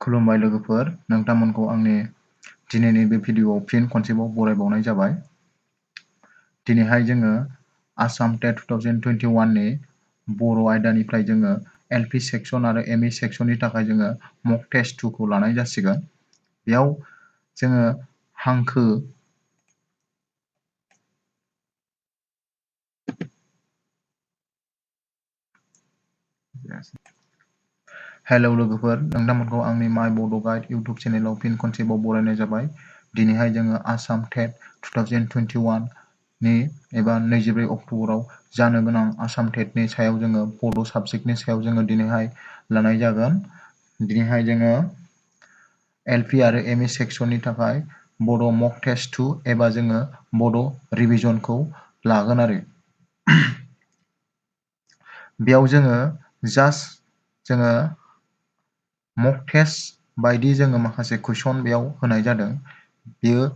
खुलुमबाय लोगोफोर, नोंथांमोनखौ आंनि दिनैनि बे भिडिअ'आव फिन खनसेबाव बरायबावनाय जाबाय। दिनैहाय जोङो आसाम टेट 2021 नि बर' आयदानिफ्राय जोङो एलपि सेक्सन आरो एमइ सेक्सननि थाखाय जोङो मक टेस्ट 2 खौ लानाय जासिगोन। बेयाव जोङो हांखो हेलौ लोगोफोर, नोंथांमोनखौ आंनि माय बड' गाइड इउटुब चेनेलाव फिन खनसेबाव बरायनाय जाबाय। दिनैहाय जोङो आसाम टेट 2021 नि एबा 24 अक्ट'बराव जानो गोनां आसाम टेटनि सायाव जोङो बड' साबजेक्टनि सायाव जोङो दिनैहाय लानाय जागोन। दिनैहाय जोङो एलपि आरो एमइ सेक्सननि थाखाय बड' मक टेस्ट 2 एबा जोङो बड' रिभिजनखौ लागोन आरो। बेयाव जोङो जोङो मक टेस्ट बायदि जोङो माखासे कुइसन बेयाव होनाय जादों। बेयो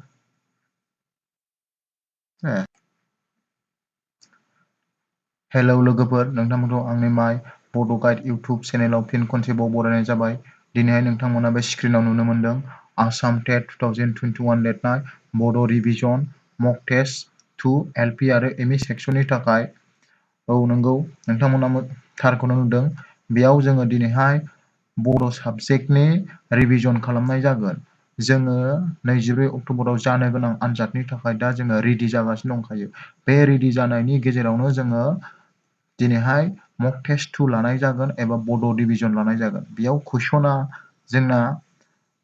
हेलौ लोगोफोर, नोंथांमोनखौ आंनि माय बड' गाइड इउटुब चेनेलाव फिन खनसेबाव बरायनाय जाबाय। दिनैहाय नोंथांमोना बे स्क्रिनाव नुनो मोनदों आसाम टेट 2021 लिरनाय बड' रिभिजन मक टेस्ट 2 एलपि आरो एमइ सेक्सननि थाखाय। औ नंगौ, नोंथांमोना थारखौनो नुदों। बेयाव जोङो दिनैहाय बड' साबजेक्टनि रिभिजन खालामनाय जागोन। जोङो 24 अक्ट'बराव जानो गोनां आनजादनि थाखाय दा जोङो रेडि जागासिनो दंखायो। बे रेडि जानायनि गेजेरावनो जोङो दिनैहाय मक टेस्ट 2 लानाय जागोन एबा बड' रिभिजन लानाय जागोन। बेयाव कुइसना जोंना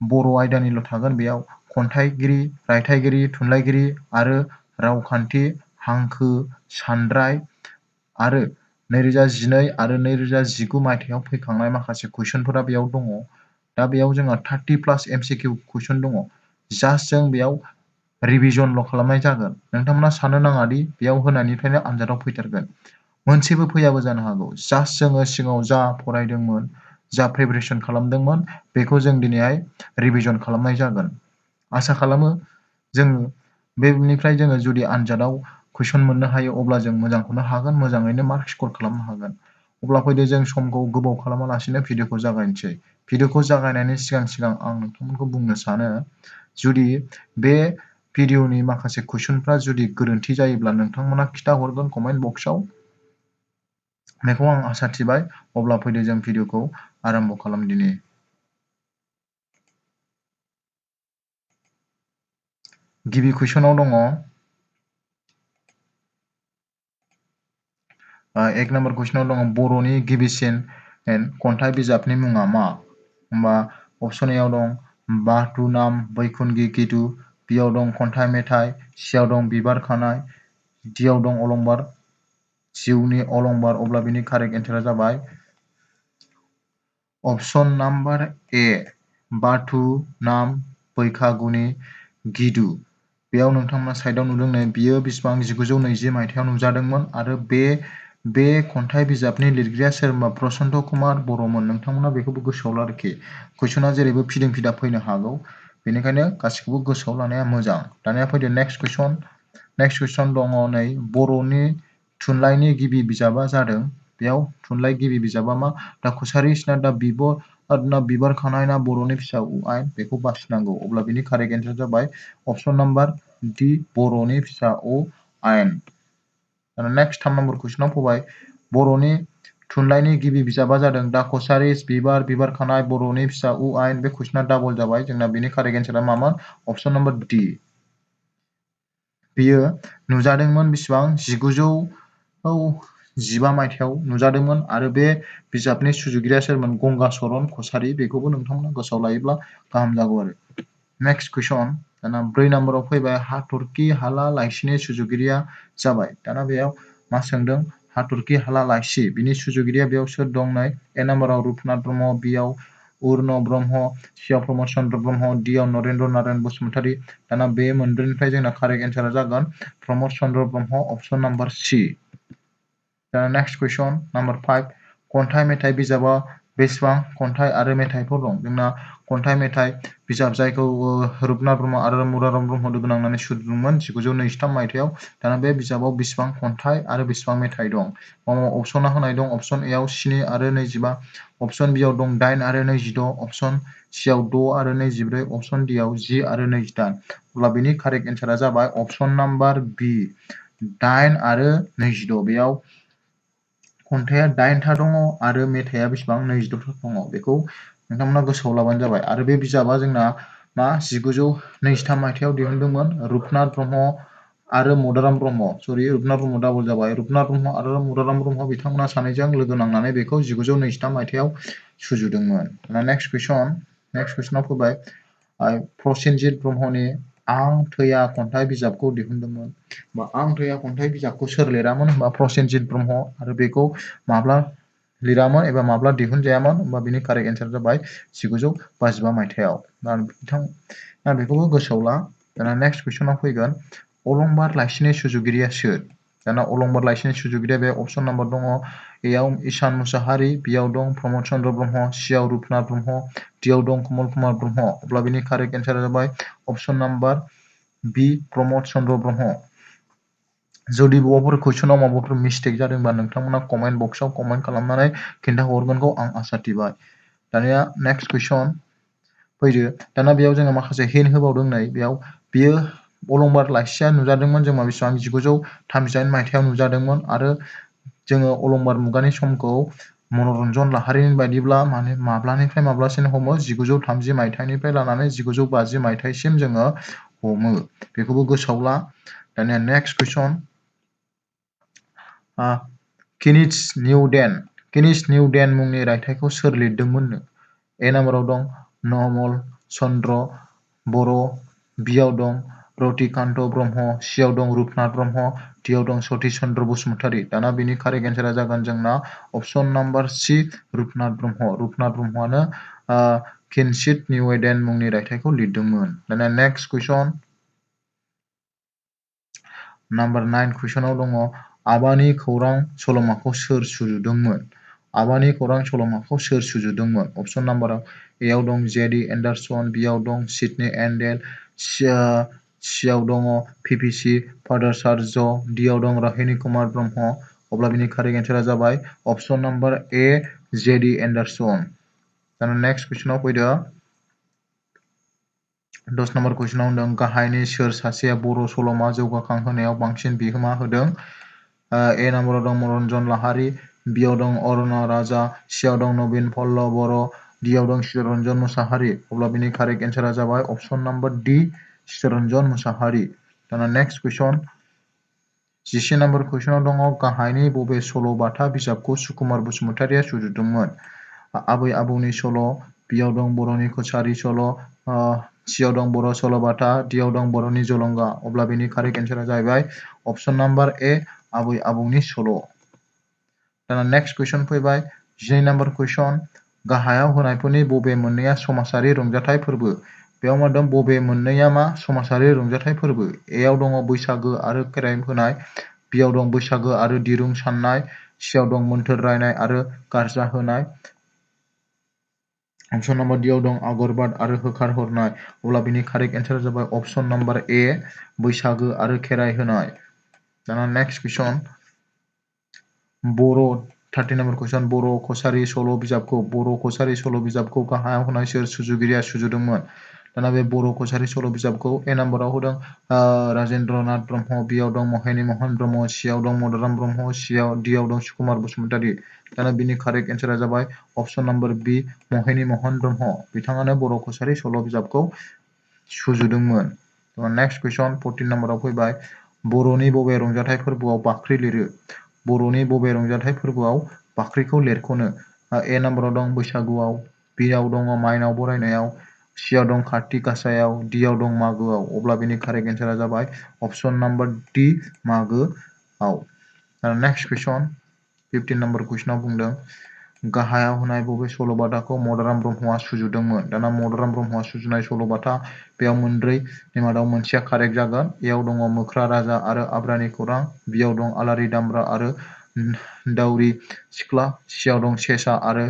बर' आयदानिल' थागोन। बेयाव खन्थाइगिरि, रायथाइगिरि, थुनलाइगिरि आरो रावखान्थि, हांखो, सानराय आरो 2012 आरो 2019 मायथाइयाव फैखांनाय माखासे कुइसनफोरा बेयाव दङ। दा बेयाव जोंहा 30+ MCQ कुइसन दङ। जास्ट जों बेयाव रिभिजनल' खालामनाय जागोन। नोंथांमोना साननो नाङा दि बेयाव होनायनिफ्रायनो आनजादाव फैथारगोन। मोनसेबो फैयाबो जानो हागौ। जास्ट जोङो सिगाङाव जा फरायदोंमोन, जा प्रिपारेसन खालामदोंमोन, बेखौ जों दिनैहाय रिभिजन खालामनाय जागोन। आसा खालामो जों बेनिफ्राय जोङो जुदि आनजादाव कुइसन मोननो हायो, अब्ला जों मोजांखौनो हागोन, मोजाङैनो मार्क स्कर खालामनो हागोन। अब्ला फैदो जों समखौ गोबाव खालामालासिनो भिडिअखौ जागायनोसै। भिडिअखौ जागायनायनि सिगां आं नोंथांमोनखौ बुंनो सानो, जुदि बे भिडिअनि माखासे कुइसनफ्रा जुदि गोरोन्थि जायोब्ला नोंथांमोना खिथाहरगोन कमेन्ट बक्सआव। बेखौ आं आसा थिबाय। अब्ला फैदो जों भिडिअखौ आराम्भ खालामदिनि। गिबि कुइसनाव दङ एक नाम्बार कुइसनाव दङ बर'नि गिबिसिन खन्थाइ बिजाबनि मुङा मा? होमबा अपसन एआव दं बाथौ नाम बैकुन्ठि गिदु, बियाव दं खन्थाइ मेथाइ, सियाव दं बिबार खानाय, डियाव दं अलंबार जिउनि अलंबार। अब्ला बिनि कारेक्ट एन्सारा जाबाय अपसन नाम्बार ए बाथौ नाम बैखागुनि गिदु। बेयाव नोंथांमोना साइडआव नुदों नै बियो बेसेबां 1920 मायथाइयाव नुजादोंमोन आरो बे खन्थाइ बिजाबनि लिरगिरिया सोर होनबा प्रसन्त कुमार बर'मोन। नोंथांमोना बेखौबो गोसोआव ला आरोखि। कुइसना जेरैबो फिदिं फिदा फैनो हागौ, बेनिखायनो गासिखौबो गोसोआव लानाया मोजां। दानिया फैदो नेक्स्ट कुइसन। नेक्स्ट कुइसन दङ नै बर'नि थुनलाइनि गिबि बिजाबा जादों। बेयाव थुनलाइ गिबि बिजाबा मा? दा कसारिस ना दा बिबार खानाय ना बर'नि फिसा आयेन? बेखौ बासिनांगौ। अब्ला बिनि कारेक्ट एन्सार जाबाय अपसन नाम्बार डि बर'नि फिसा आयेन। नेक्स्ट 3 नाम्बार कुइसनाव फैबाय बर'नि थुनलाइनि गिबि बिजाबा जादों दा कसारिस बिबार खानाय बर'नि फिसा आयेन। बे कुइसना डाबल जाबाय। जोंना बिनि कारेक्ट एन्सारा मामोन? अपसन नाम्बार डि। बियो नुजादोंमोन बेसेबां? 1915 मायथाइयाव नुजादोंमोन आरो बे बिजाबनि सुजुगिरिया सोरमोन? गंगाचरन कसारि। बेखौबो नोंथांमोना गोसोआव लायोब्ला गाहाम जागौ आरो। नेक्स्ट कुइसन। दाना 4 नाम्बाराव फैबाय हाथरखि हाला लाइसिनि सुजुगिरिया जाबाय। दाना बेयाव मा सोंदों? हाथरखि हाला लाइसि बिनि सुजुगिरिया बेयाव सोर दं? नै ए नाम्बाराव रुपनाथ ब्रह्म, बियाव उर्न ब्रह्म, सियाव प्रमद चन्द्र ब्रह्म, डियाव नरेन्द्र नारायण बसुमतारी। दाना बे मोनब्रैनिफ्राय जोंना कारेक्ट एन्सारा जागोन प्रमद चन्द्र ब्रह्म, अपसन नाम्बार सि। दाना नेक्स्ट कुइसन नाम्बार 5 खन्थाइ मेथाइ बिजाबा बेसेबां खन्थाइ आरो मेथाइफोर दं? जोंना खन्थाइ मेथाइ बिजाब जायखौ रुपनाथ ब्रह्म आरो मदाराम ब्रह्म लोगो नांनानै सुजुदोंमोन 1923 मायथाइयाव। दाना बे बिजाबाव बेसेबां खन्थाइ आरो बेसेबां मेथाइ दं? अपसना होनाय दं। अपसन ए आव 7 आरो 25, अपसन बि आव दं 8 आरो 26, अपसन सि आव 6 आरो 24, अपसन डि आव 10 आरो 28। अब्ला बेनि कारेक्ट एन्सारा जाबाय अपसन नाम्बार बि 8 आरो 26। बेयाव खन्थाइया 8था दङ आरो मेथाइया बेसेबां 26था दङ। बेखौ नोंथांमोना गोसोआव लाबानो जाबाय। आरो बे बिजाबा जोंना मा 1923 मायथाइयाव दिहुनदोंमोन रुपनाथ ब्रह्म आरो मदाराम ब्रह्म। सरि, रुपनाथ ब्रह्म डाबल जाबाय। रुपनाथ ब्रह्म आरो मदाराम ब्रह्म बिथांमोना सानैजों लोगो नांनानै बेखौ 1923 मायथाइयाव सुजुदोंमोन। नेक्स्ट कुइसनाव फैबाय प्रसेनजित ब्रह्मनि आं थैया खन्थाइ बिजाबखौ दिहुनदोंमोन। आं थैया खन्थाइ बिजाबखौ सोर लिरामोन होनबा प्रसेनजित ब्रह्म। आरो बेखौ माब्ला लिरामोन एबा माब्ला दिहुनजायामोन होनबा बिनि कारेक्ट एन्सार जाबाय 1955 मायथाइयाव। दा बेखौबो गोसोआव ला। दाना नेक्स्ट कुइसनाव फैगोन अलंबार लाइसिनि सुजुगिरिया सोर? दाना अलंबार लाइसिनि सुजुगिरिया बे अपसन नाम्बार दङ। ए आव ईसान मुसाहारि, बि आव दं प्रमद चन्द्र ब्रह्म, सि आव रुपनाथ ब्रह्म, डि आव दं कमल कुमार ब्रह्म। अब्ला बिनि कारेक्ट एन्सारा जाबाय अपसन नाम्बार बि प्रमद चन्द्र ब्रह्म। जुदि बबावबाफोर कुइसनाव माबाफोर मिस्टेक जादोंबा नोंथांमोना कमेन्ट बक्सआव कमेन्ट खालामनानै खिन्थाहरगोनखौ आं आसा थिबाय। दानिया नेक्स्ट कुइसन फैदो। दाना बेयाव जोङो माखासे हिन्ट होबावदों नै बेयाव बियो अलंबार लाइसिया नुजादोंमोन जोंहा बेसेबां 1938 मायथाइयाव नुजादोंमोन। आरो जोङो अलंबार मुगानि समखौ मनरन्जन लाहारिनि बायदिब्ला माने माब्लानिफ्राय माब्लासिम हमो 1930 मायथाइनिफ्राय लानानै 1950 मायथाइसिम जोङो हमो। बेखौबो गोसोआव ला। दानिया नेक्स्ट कुइसन किनिट्स निउ देन मुंनि रायथाइखौ सोर लिरदोंमोननो? ए नाम्बाराव दं नमल चन्द्र बर', बि आव दं रतिकान्त ब्रह्म, सि आव दं रुपनाथ ब्रह्म, डि आव दं सतिश चन्द्र बसुमतारी। दाना बिनि कारेक्ट एन्सारा जागोन जोंना अपसन नाम्बार सि रुपनाथ ब्रह्म। रुपनाथ ब्रह्मआनो किनसिट निउ देन मुंनि रायथाइखौ लिरदोंमोन। दाना नेक्स्ट कुइसन नाम्बार 9 कुइसनाव दङ आबानि खौरां सल'माखौ सोर सुजुदोंमोन? आबानि खौरां सल'माखौ सोर सुजुदोंमोन? अपसन नाम्बाराव ए आव दं जे.डि. एन्डारसन, बि आव दं सिडनी एन्डेल, सि आव दङ पि.पि.सि. फादार चार्ल्स ज', डि आव दं रोहिणी कुमार ब्रह्म। अब्ला बिनि कारेक्ट एन्सारा जाबाय अपसन नाम्बार ए जे.डि. एन्डारसन। दाना नेक्स्ट कुइसनाव फैदो। 10 नम्बर कुइसनाव होनदों गाहायनि सोर सासेया बर' सल'मा जौगाखांहोनायाव बांसिन बिहोमा होदों? ए नाम्बाराव दं मनरन्जन लाहारि, बि आव दं अरुणा राजा, सि आव दं नबिन पल्ल बर', डि आव दं चित्तरन्जन मुसाहारि। अब्ला बिनि कारेक्ट एन्सारा जाबाय अपसन नाम्बार डि चित्तरन्जन मुसाहारि। दाना नेक्स्ट कुइसन 11 नम्बर कुइसनाव दङ गाहायनि बबे सल' बाथा बिजाबखौ सुकुमार बसुमतारीया सुजुदोंमोन? आबै आबौनि सल', बि आव दं बर'नि कछारी सल', सि आव दं बर' सल'बाथा, डि आव दं बर'नि जलंगा। अब्ला बेनि कारेक्ट एन्सारा जाहैबाय अपसन नाम्बार ए आबै आबौनि सल'। दाना नेक्स्ट कुइसन फैबाय 12 नम्बर कुइसन गाहायाव होनायफोरनि बबे मोननैया समाजारि रंजाथाइ फोरबो? बेयाव मा दं बबे मोननैया मा समाजारि रंजाथाइ फोरबो? ए आव दङ बैसागो आरो खेराइ होनाय, बि आव दं बैसागो आरो दिरुं साननाय, सि आव दं मोन्थोर रायनाय आरो गारजा होनाय, अपसन नाम्बार डि आव दं आगरबाद आरो होखार हरनाय। अब्ला बिनि कारेक्ट एन्सारा जाबाय अपसन नाम्बार ए बैसागो आरो खेराइ होनाय। दाना नेक्स्ट कुइसन बर' 13 नम्बर कुइसन बर' कछारी सल' बिजाबखौ गाहायाव होनाय सोर सुजुगिरिया सुजुदोंमोन? दाना बे बर' कछारी सल' बिजाबखौ ए नाम्बाराव होदों राजेन्द्र नाथ ब्रह्म, बि आव दं महिनी महन ब्रह्म, सि आव दं मदाराम ब्रह्म, डि आव दं सुकुमार बसुमतारी। दाना बिनि कारेक्ट एन्सारा जाबाय अपसन नाम्बार बि महिनी महन ब्रह्म। बिथाङानो बर' कछारी सल' बिजाबखौ सुजुदोंमोन। नेक्स्ट कुइसन 14 नम्बराव फैबाय बर'नि बबे रंजाथाइ फोरबोआव बाख्रि लिरो? बर'नि बबे रंजाथाइ फोरबोआव बाख्रिखौ लिरख'नो? ए नाम्बाराव दं बैसागुआव, बि आव दङ माइनाव बरायनायाव, सि आव दं कार्तिक गासायाव, डि आव दं मागोआव। अब्ला बेनि कारेक्ट एन्सारा जाबाय अपसन नाम्बार डि मागोआव। नेक्स्ट कुइसन 15 नम्बर कुइसनाव बुंदों गाहायाव होनाय बबे सल'बाथाखौ मदाराम ब्रह्मआ सुजुदोंमोन? दाना मदाराम ब्रह्मआ सुजुनाय सल'बाथा बेयाव मोनब्रैनि मादाव मोनसेया कारेक्ट जागोन। ए आव दङ मोख्रा राजा आरो आब्रानि खौरां, बि आव दं आलारि दामब्रा आरो दाउरि सिख्ला, सि आव दं सेसा आरो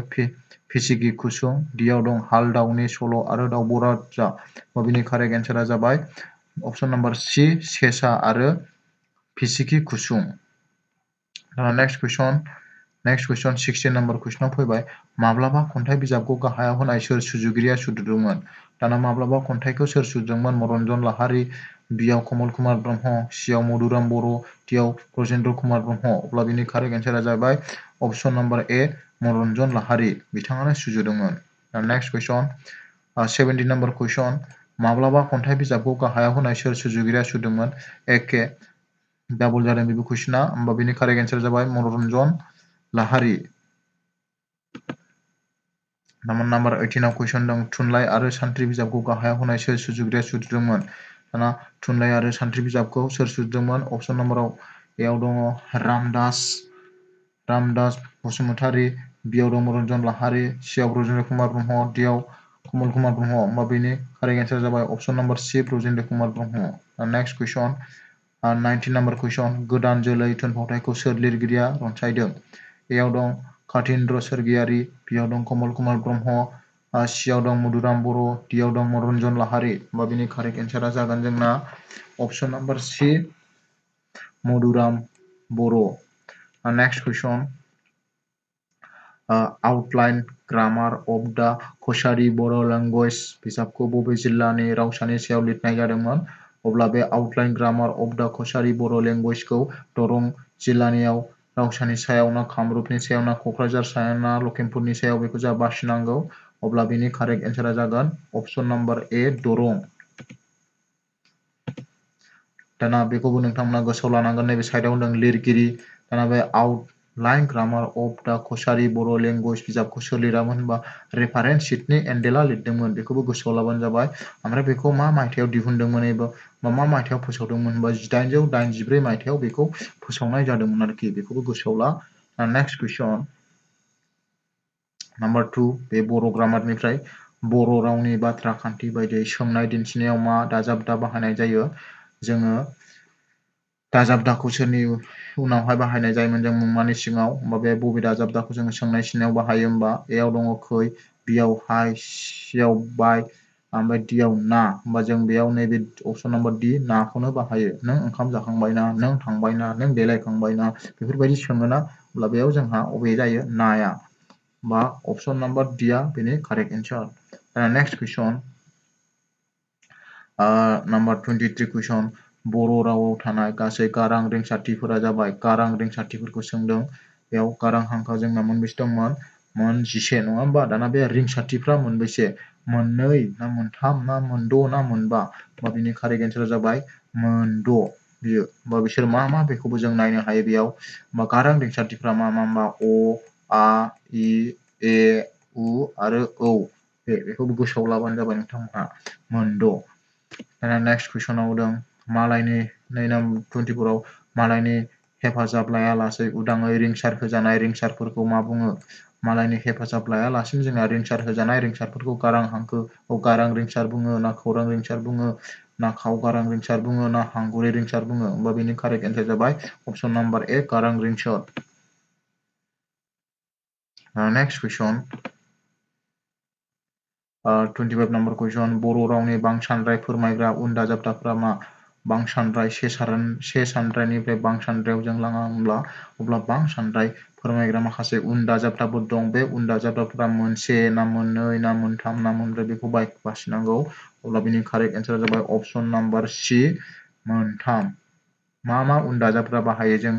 फिसिगि कुसुं, डियाव दं हाल दाउनि सल' आरो दाउब' राजा। बिनि कारेक्ट एन्सारा जाबाय अप्शन नाम्बार सि सेसा आरो फिसिगि कुसुं। नेक्स्ट कुइसन 16 नाम्बार कुइसनाव फैबाय माब्लाबा खन्थाइ बिजाबखौ गाहायाव होनाय सोर सुजुगिरिया सुजुदोंमोन? दाना माब्लाबा खन्थाइखौ सोर सुजुदोंमोन? मनरन्जन लाहारी, बियाव कमल कुमार ब्रह्म, सियाव मधुराम बर', डियाव ब्रजेन्द्र कुमार ब्रह्म। अब्ला बिनि कारेक्ट एन्सारा जाबाय अप्शन नाम्बार ए मनरन्जन लाहारी, बिथाङानो सुजुदोंमोन। नेक्स्ट कुइसन 17 नाम्बार कुइसन माब्लाबा खन्थाइ बिजाबखौ गाहायाव होनाय सोर सुजुगिरिया सुजुदोंमोन? एके डाबल जादों बेबो कुइसना, होमबा बिनि कारेक्ट एन्सार जाबाय मनरन्जन लाहारी। नाम्बार 18 कुइसन दं थुनलाइ आरो सानथ्रि बिजाबखौ गाहायाव होनाय सोर सुजुगिरिया सुजुदोंमोन? दाना थुनलाइ आरो सानथ्रि बिजाबखौ सोर सुजुदोंमोन? अप्शन नाम्बाराव एयाव दङ रामदास बसुमतारी, बियाव दं मनरन्जन लाहारी, सियाव ब्रजेन्द्र कुमार ब्रह्म, डियाव कमल कुमार ब्रह्म। होमबा बेनि कारेक्ट एन्सार जाबाय अप्शन नाम्बार सि ब्रजेन्द्र कुमार ब्रह्म। नेक्स्ट कुइसन 19 नाम्बार कुइसन गोदान जोलै थुनफावथायखौ सोर लिरगिरिया रनसायदों? एयाव दं कातीन्द्र सोरगियारि, बियाव दं कमल कुमार ब्रह्म, सियाव दं मधुराम बर', डियाव दं मनरन्जन लाहारी। होमबा बिनि कारेक्ट एन्सारा जागोन जोंना option number C Madhuram Boro'. Next question outline grammar of the Kachari Bodo' language बिजाबखौ बबे जिल्लानि रावसानि सायाव लिरनाय जादोंमोन? अब्ला बे outline grammar of the Kachari बर' लेंगुवेजखौ दरं जिल्लानियाव रावसानि सायाव ना कामरुपनि सायाव ना क'क्राझार सायाव ना लखिमपुरनि सायाव बेखौ जों बासिनांगौ। अब्ला बेनि कारेक्ट एन्सारा जागोन अप्शन नाम्बार ए दरं। दाना बेखौबो नोंथांमोना गोसोआव लानांगोन नैबे साइडआव होनदों लिरगिरि। दाना बे outline grammar of the Kachari Bodo' language बिजाबखौ सोर लिरामोन होनबा रेफारेन्स सिडनी एन्डेलआ लिरदोंमोन। बेखौबो गोसोआव लाबानो जाबाय। ओमफ्राय बेखौ मा मायथाइयाव दिहुनदोंमोन एबा मा मायथाइयाव फोसावदोंमोन होनबा 1884 मायथाइयाव बेखौ फोसावनाय जादोंमोन आरोखि। बेखौबो गोसोआव ला। नेक्स्ट कुइसन नाम्बार 2 बे बर' ग्रामारनिफ्राय बर' रावनि बाथ्रा खान्थि बायदियै सोंनाय दिन्थिनायाव मा दाजाबदा बाहायनाय जायो? जोङो दाजाबदाखौ सोरनि उनावहाय बाहायनाय जायोमोन जों मुंमानि सिङाव। होमबा बे बबे दाजाबदाखौ जोङो सोंनाय सिनायाव बाहायो होमबा एयाव दङ खै, बियाव हाय, सियाव बाय, ओमफ्राय डियाव ना। होमबा जों बेयाव नैबे अप्शन नाम्बार डि नाखौनो बाहायो। नों ओंखाम जाखांबाय ना, नों थांबाय ना, नों देलायखांबाय ना, बेफोरबायदि सोङोना अब्ला बेयाव जोंहा अबे जायो नाया। होमबा अप्शन नाम्बार डिआ बेनि कारेक्ट एन्सार। नेक्स्ट कुइसन नाम्बार 23 कुइसन बर' रावाव थानाय गासै गारां रिंसारथिफोरा जाबाय। गारां रिंसारथिफोरखौ सोंदों। बेयाव गारां हांखोआ जोंना मोनबेसे दंमोन? 11 नङा होमबा? दाना बे रिंसारथिफ्रा मोनबेसे? 2 ना 3 ना 6 ना 5? होमबा बिनि कारेक्ट एन्सारा जाबाय 6 बियो। होमबा बिसोर मा बेखौबो जों नायनो हायो बेयाव। होमबा गारां रिंसारथिफ्रा मा होमबा अ, आ, इ, ए, उ आरो औ। बेखौबो गोसोआव लाबानो जाबाय नोंथांमोनहा 6। दाना नेक्स्ट कुइसनाव दं मालायनि 24 आव मालायनि हेफाजाब लायालासे उदाङै रिंसार होजानाय रिंसारफोरखौ मा बुङो? मालायनि हेफाजाब लायालासिनो जोंना रिंसार होजानाय रिंसारफोरखौ गारां हांखो गारां रिंसार बुङो ना खौरां रिंसार बुङो ना खाव गारां रिंसार बुङो ना हांगुरि रिंसार बुङो? होमबा बेनि कारेक्ट एन्सार जाबाय अप्शन नाम्बार ए गारां रिंसार। नेक्स्ट कुइसन 25 नाम्बार कुइसन बर' रावनि बांसानराय फोरमायग्रा उन दाजाबदाफ्रा मा? बांसानराय से सानरायनिफ्राय बांसानरायाव जों लाङा होनब्ला अब्ला बांसानराय फोरमायग्रा माखासे उन दाजाबदाफोर दं। बे उन दाजाबदाफोरा 1 ना 2 ना 3 ना 4 बेखौ बासिनांगौ। अब्ला बिनि कारेक्ट एन्सारा जाबाय अप्शन नाम्बार सि 3। मा उन दाजाबफ्रा बाहायो जों?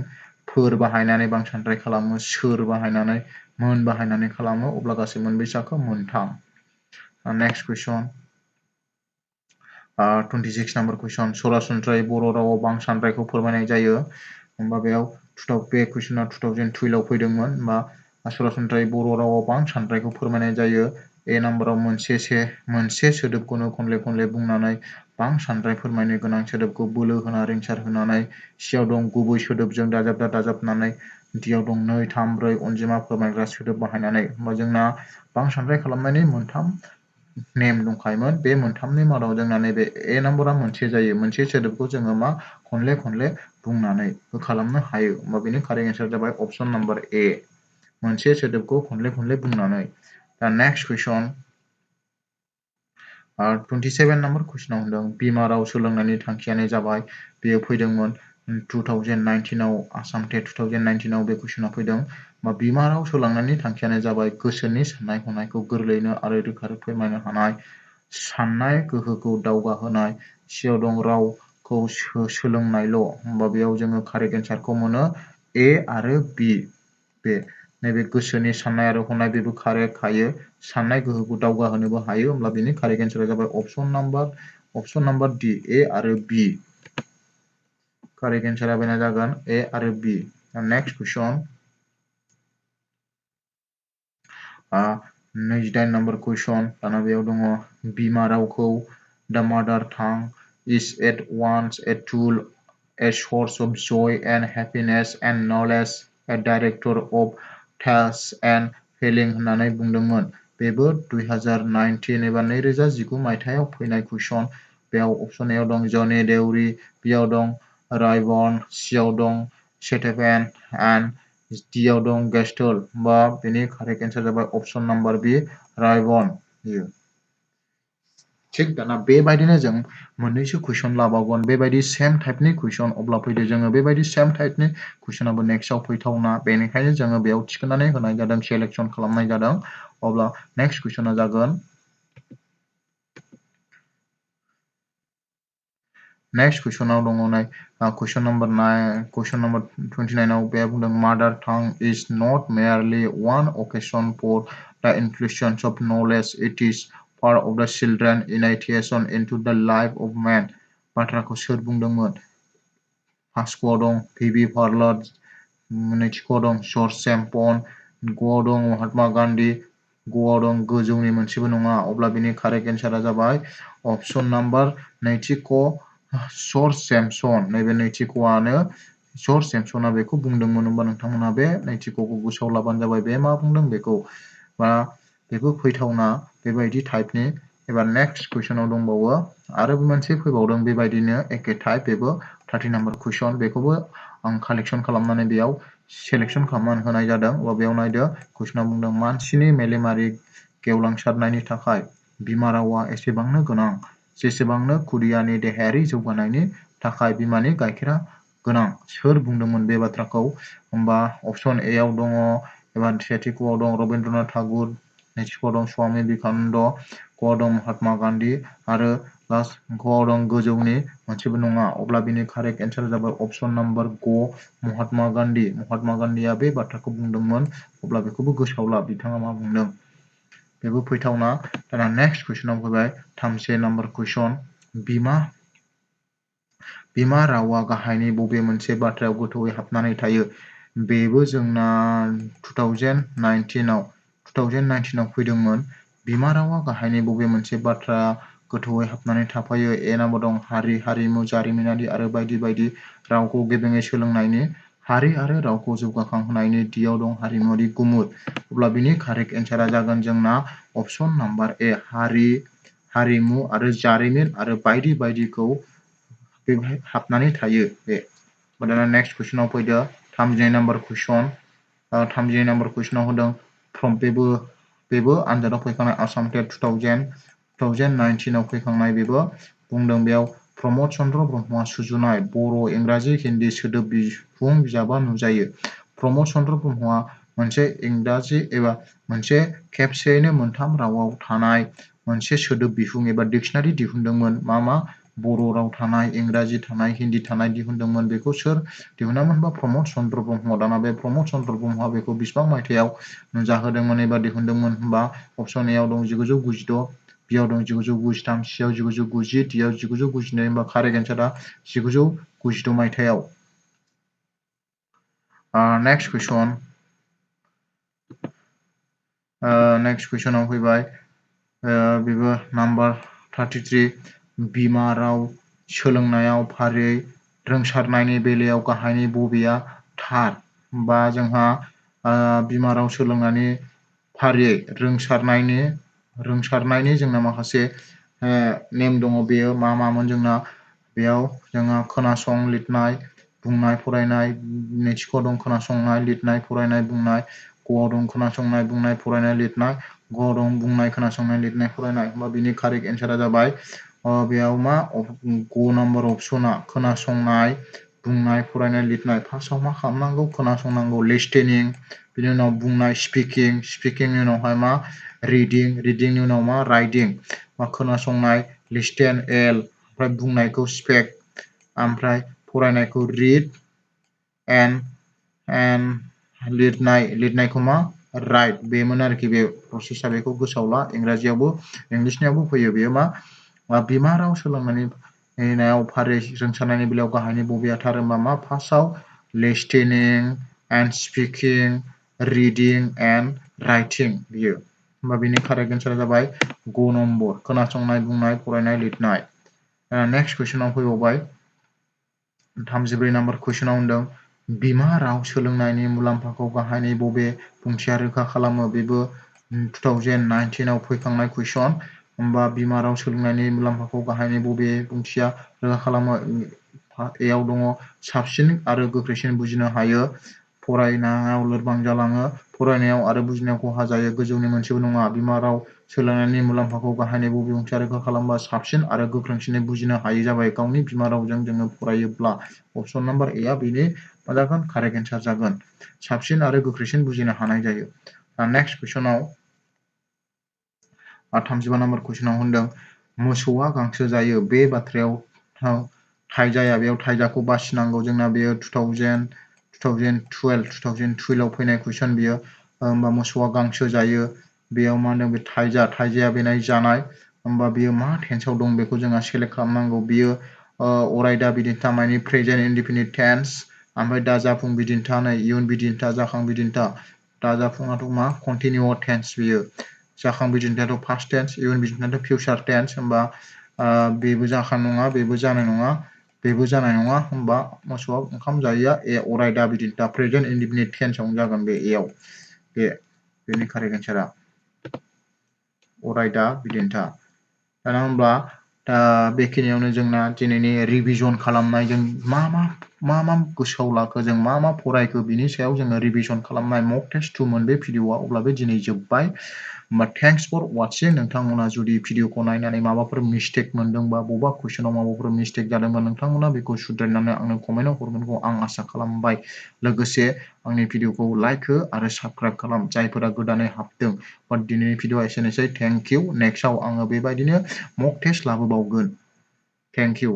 फोर बाहायनानै बांसानराय खालामो, सोर बाहायनानै, मोन बाहायनानै खालामो। अब्ला गासै मोनबेसे जाखो? 3। नेक्स्ट कुइसन 26 नाम्बार कुइसन सरासनस्रायै बर' रावाव बांसानरायखौ फोरमायनाय जायो। होमबा बेयाव बे कुइसना 2012 आव फैदोंमोन। होमबा सरासनस्रायै बर' रावाव बांसानरायखौ फोरमायनाय जायो। ए नाम्बाराव मोनसे सोदोबखौनो खनले बुंनानै बांसानराय फोरमायनो गोनां सोदोबखौ बोलो होना रिंसार होनानै, सियाव दं गुबै सोदोबजों दाजाबनानै, डियाव दं 2, 3, 4 अनजिमा फोरमायग्रा सोदोब बाहायनानै। होमबा जोंना बांसानराय खालामनायनि 3 नेम दंखायोमोन। बे 3नि मादाव जोंना नैबे ए नाम्बारा मोनसे जायो। मोनसे सोदोबखौ जोङो मा खनले बुंनानै खालामनो हायो। होमबा बेनि कारेक्ट एन्सार जाबाय अप्शन नाम्बार ए मोनसे सोदोबखौ खनले बुंनानै। दा नेक्स्ट कुइसन 27 नम्बर कुइसनाव होनदों बिमा राव सोलोंनायनि थांखियानो जाबाय बेयो फैदोंमोन 2019 आव आसाम टेट 2019 आव बे कुइसना फैदों बिमा राव सोलोंनायनि थांखियानो जाबाय गोसोनि साननाय हनायखौ गोरलैयैनो आरो रोखा फोरमायनो हानाय साननाय गोहोखौ दावगाहोनाय सियाव दं रावखौ सोलोंनायल' होमबा बेयाव जोङो कारेक्ट एन्सारखौ मोनो ए आरो बि बे नैबे गोसोनि साननाय आरो हनाय बेबो कारेक्ट हायो साननाय गोहोखौ दावगाहोनोबो हायो होमब्ला बेनि कारेक्ट एन्सारा जाबाय अपसन नाम्बार डि ए आरो बि कारेक्ट एन्सारा बेना जागोन ए आरो बि नेक्स्ट कुइसन 28 नम्बर कुइसन दाना बेयाव दङ बिमा रावखौ the mother tongue is at once a tool a source of joy and happiness and knowledge, a director of tasks and feeling होननानै बुंदोंमोन बेबो 2019 एबा 2019 मायथाइयाव फैनाय कुइसन बेयाव अपसन एआव दं जनि देउरि बियाव दं रायबन सियाव दं सेटेफेन एन्ड डियाव दं गेस्टल बा बेनि कारेक्ट एन्सार जाबाय अपसन नाम्बार बि रायबन बियो थिग दाना बेबायदिनो जों मोननैसो कुइसन लाबावगोन बेबायदि सेम टाइपनि कुइसन अब्ला फैदो जोङो बेबायदि सेम टाइपनि कुइसनाबो नेक्स्टआव फैथावना बेनिखायनो जोङो बेयाव थिखोनानै होनाय जादों सेलेक्सन खालामनाय जादों अब्ला नेक्स्ट कुइसना जागोन नेक्स्ट कुइसनाव दङ नै कुइसन नम्बर 29 आव बे बुंदों mother tongue is not merely one occasion for the inclusion of knowledge it is part of the children initiation into the life of man बाथ्राखौ सोर बुंदोंमोन फार्स्टआव दं पिबि पार्लार नैथिखौ दं जर्ज सेम्पन ग'आव दं महात्मा गान्धी ग'आव दं गोजौनि मोनसेबो नङा अब्ला बेनि कारेक्ट एन्सारा जाबाय अपसन नाम्बार नैथिख' जर्ज सेम्पसन नैबे नैथिख'आनो जर्ज सेम्पसना बेखौ बुंदोंमोन होनबा नोंथांमोना बे नैथिख'खौ गोसोआव लाबानो जाबाय बे मा बुंदों बेखौ बा बेबो फैथावना बेबायदि टाइपनि एबा नेक्स्ट कुइसनाव दंबावो आरो मोनसे फैबावदों बेबायदिनो एखे टाइप बेबो 30 नाम्बार कुइसन बेखौबो आं कालेक्सन खालामनानै बेयाव सेलेक्सन खालामनानै होनाय जादों अब्ला बेयाव नायदो कुइसना बुंदों मानसिनि मेलेमारि गेवलांसारनायनि थाखाय बिमा रावा एसेबांनो गोनां जेसेबांनो खुदियानि देहायारि जौगानायनि थाखाय बिमानि गाइखेरा गोनां सोर बुंदोंमोन बे बाथ्राखौ होमबा अपसन ए आव दङ एबा सेथिख'आव दं रबीन्द्रनाथ ठाकुर नैथिख'आव दं स्वामी बिवेकानन्द ग'आव दं महात्मा गान्धी आरो लास्ट ग'आव दं गोजौनि मोनसेबो नङा अब्ला बेनि कारेक्ट एन्सारा जाबाय अपसन नाम्बार ग महात्मा गान्धीया बे बाथ्राखौ बुंदोंमोन अब्ला बेखौबो गोसोआव ला बिथाङा मा बुंदों बेबो फैथावना दाना नेक्स्ट कुइसनाव फैबाय 30 नाम्बार कुइसन बिमा रावा गाहायनि बबे मोनसे बाथ्रायाव गोथौवै हाबनानै थायो बेबो जोंना 2019 आव फैदोंमोन बिमा रावा गाहायनि बबे मोनसे बाथ्रा गोथौवै हाबनानै थाफायो ए नाम्बार दं हारि हारिमु जारिमिनारि आरो बायदि बायदि रावखौ गेबेङै सोलोंनायनि हारि आरो रावखौ जौगाखांहोनायनि डियाव दं हारिमुआरि गुमुर अब्ला बिनि कारेक्ट एन्सारा जागोन जोंना अपसन नाम्बार ए हारिमु आरो जारिमिन आरो बायदि बायदिखौ बेवहाय हाबनानै थायो बे दाना नेक्स्ट कुइसनाव फैदो 32 नाम्बार कुइसन 32 नाम्बार कुइसनाव होदों बेबो आनजादाव फैखानाय आसाम टेट 2019 आव फैखांनाय बेबो बुंदों बेयाव प्रमद चन्द्र ब्रह्मआ सुजुनाय बर' इंराजि हिन्दी सोदोब बिहुं बिजाबा नुजायो प्रमद चन्द्र ब्रह्मआ मोनसे इंराजि एबा मोनसे खेबसेयैनो मोनथाम रावाव थानाय मोनसे सोदोब बिहुं एबा डिक्सनारि दिहुनदोंमोन मा बर' राव थानाय इंराजि थानाय हिन्दी थानाय दिहुनदोंमोन बेखौ सोर दिहुनामोन बा प्रमद चन्द्र ब्रह्म दाना बे प्रमद चन्द्र ब्रह्मआ बेखौ बेसेबां मायथाइयाव नुजाहोदोंमोन एबा दिहुनदोंमोन होनबा अपसन ए आव दं 1996 बियाव दं 1993 सियाव 1990 डियाव 1992 होनबा कारेक्ट एन्सारा 1996 मायथाइयाव नेक्स्ट कुइसनाव फैबाय बेबो नाम्बार 33 बिमा राव सोलोंनायाव फारियै रोंसारनायनि बेलायाव गाहायनि बबेया थार बा जोंहा बिमा राव सोलोंनायनि फारियै रोंसारनायनि जोंना माखासे नेम दङ बेयो मामोन जोंना बेयाव जोंहा खोनासं लिरनाय बुंनाय फरायनाय नैथिख'आव दं खोनासंनाय लिरनाय फरायनाय बुंनाय ग'आव दं खोनासंनाय बुंनाय फरायनाय लिरनाय ग दं बुंनाय खोनासंनाय लिरनाय फरायनाय होमबा बिनि कारेक्ट एन्सारा जाबाय बेयाव मा ग नाम्बार अपसना खोनासंनाय बुंनाय फरायनाय लिरनाय फार्स्टआव मा खालामनांगौ खोनासंनांगौ लिस्टेनिं बिनि उनाव बुंनाय स्पिकिंनि उनावहाय मा रिडिंनि उनाव मा राइटिं मा खोनासंनाय लिस्टेन एल ओमफ्राय बुंनायखौ स्पेक ओमफ्राय फरायनायखौ रिड एन्ड लिरनायखौ मा राइट बेमोन आरोखि बे प्रसेसा बेखौ गोसोआव ला इंलिसनियावबो फैयो बेयो मा बिमा राव सोलोंनायनि फारि रोंसारनायनि बेलायाव गाहायनि बबेया थार होनबा मा फार्स्टआव listening and speaking reading and writing बियो होमबा बिनि कारेक्ट एन्सारा जाबाय ग नम्बर खोनासंनाय बुंनाय फरायनाय लिरनाय नेक्स्ट कुइसनाव फैबावबाय 34 नाम्बार कुइसनाव होनदों बिमा राव सोलोंनायनि मुलाम्फाखौ गाहायनि बबे बुंथिया रोखा खालामो बेबो 2019 आव फैखांनाय कुइसन होमबा बिमा राव सोलोंनायनि मुलाम्फाखौ गाहायनि बबे बुंथिया रोखा खालामो एयाव दङ साबसिन आरो गोख्रैसिन बुजिनो हायो फरायनायाव लोरबां जालाङो फरायनायाव आरो बुजिनायाव खहा जायो गोजौनि मोनसेबो नङा बिमा राव सोलोंनायनि मुलाम्फाखौ गाहायनि बबे बुंथिया रोखा खालामबा साबसिन आरो गोख्रोंसिनै बुजिनो हायै जाबाय गावनि बिमा रावजों जोङो फरायोब्ला अपसन नाम्बार एआ बेनि मा जागोन कारेक्ट एन्सार जागोन साबसिन आरो गोख्रैसिन बुजिनो हानाय जायो नेक्स्ट कुइसनाव 35 नाम्बार कुइसनाव होनदों मोसौआ गांसो जायो बे बाथ्रायाव थाइजाया बेयाव थाइजाखौ बासिनांगौ जोंना बेयो 2012 आव फैनाय कुइसन बियो होमबा मोसौआ गांसो जायो बेयाव मा होनदों बे थाइजाया बेनाय जानाय होमबा बियो मा टेन्सआव दं बेखौ जोंहा सेलेक्ट खालामनांगौ बियो अरायदा बिदिन्था माने प्रेजेन्ट इनडेफिनिट टेन्स ओमफ्राय दाजाफुं बिदिन्था नै इयुन बिदिन्था जाखां बिदिन्था दाजाफुङाथ' मा कन्टिनिउअस टेन्स बियो जाखां बिदिन्थायाथ' पास्ट टेन्स इयुन बिदिन्थायाथ' फिउचार टेन्स होमबा बेबो जाखां नङा बेबो जानाय नङा होमबा मोसौआ ओंखाम जायिया ए अरायदा बिदिन्था प्रेजेन्ट इनडेफिनिट टेन्सआवनो जागोन बे एआव बेनि कारेक्ट एन्सारा अरायदा बिदिन्था दाना होमब्ला बेखिनियावनो जोंना दिनैनि रिभिजन खालामनाय जों मा मा गोसोआव लाखो जों मा फरायखो बिनि सायाव जोङो रिभिजन खालामनाय मक टेस्ट 2 मोन बे भिडिअआ अब्ला बे दिनै जोब्बाय होमबा थेंक्स फर वाचिं नोंथांमोना जुदि भिडिअखौ नायनानै माबाफोर मिस्टेक मोनदोंबा बबेबा कुइसनाव माबाफोर मिस्टेक जादोंबा नोंथांमोना बेखौ सुद्रायनानै आंनो कमेन्टआव हरगोनखौ आं आसा खालामबाय लोगोसे आंनि भिडिअखौ लाइक हो आरो साबस्क्राइब खालाम जायफोरा गोदानै हाबदों बाट दिनैनि भिडिअआ एसेनोसै थेंक इउ नेक्स्टआव आङो बेबायदिनो मक टेस्ट लाबोबावगोन थेंक इउ